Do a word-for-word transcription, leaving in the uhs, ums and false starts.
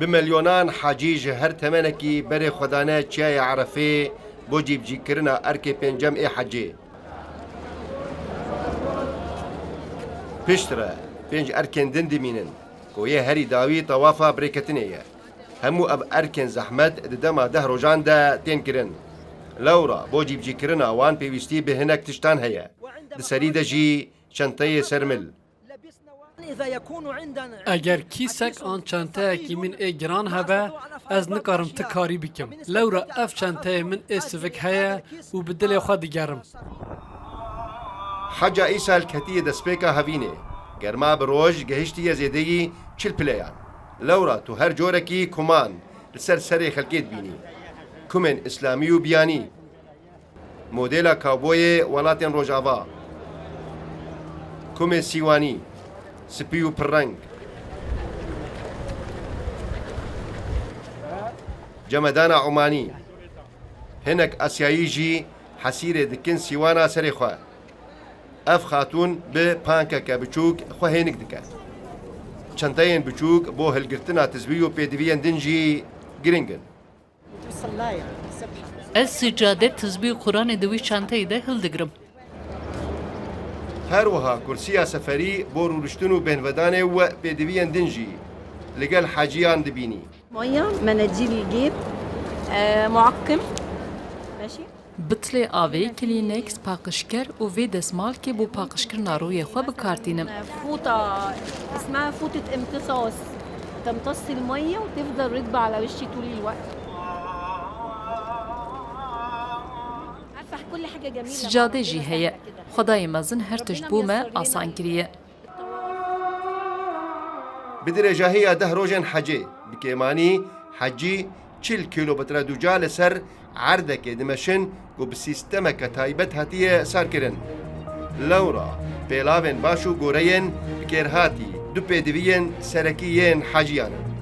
Bi milyonan hecî ji her temenekî berê xwe dane çiyayê Erefê bo cîbicîkirina erkê pêncem ê hecê. Piştre pênc erkên din dimînin, ku yê herî dawî tewafa birêketinê ye. Hemû ev erkên zehmet di dema deh rojan de tên kirin. Lewra bo cîbicîkirina wan pêwîstî bi hinek tiştan heye. Di serî de jî çenteyê sermil. Eger kîsek an çenteyekî min ê giran hebe, ez nikarim ti karî bikim. Lewra ev çenteyê min ê sivik heye û bi dilê xwe digerim. Heca îsal ketiye destpêka hevînê. Germa bi roj gehiştiye zêdeyî çil pileyan. Lewra tu her corekî kuman li ser serê xelkê dibînî. Kumên îslamî û biyanî. Modela kawboyê welatên Rojava. Kumê sîwanî, spî û pirreng. Cemedana Omanî. Hinek Asyayî jî hesîrê dikin sîwana serê xwe. Ev xatûn bi pankeke biçûk xwe hênik dike. Çenteyên biçûk bo hilgirtina tizbî û pêdiviyên din jî giring in. Ez sicade, tizbî û Quranê di wî çenteyê de hildigrim. Her wiha kursiya seferî bo rûniştin û bêhnvedanê û pêdiviyên din jî li gel heciyan dibînî. ميه، مناديل الجيب، آه، معقم. ماشي. Bitlê avê, Kleenex, paqijker û vê destmalkê bo paqijkirina rûyê xwe bi kar tînim. فوطة اسمها فوطة امتصاص، تمتص المية وتفضل رطبة على وشي طول الوقت. عارفة، كل حاجة جميلة. Sicadê jî heye. Xwedayê mezin her tişt bo me asan kiriye. Bi dirêjahiya deh rojên hecê, bi kêmanî hecî çil kîlometre duca li ser erdekê dimeşin ku bi sîstemeke taybet hatiye sarkirin. Lewra pêlavên baş û goreyên bikêrhatî du pêdiviyên serekî yên heciyan in.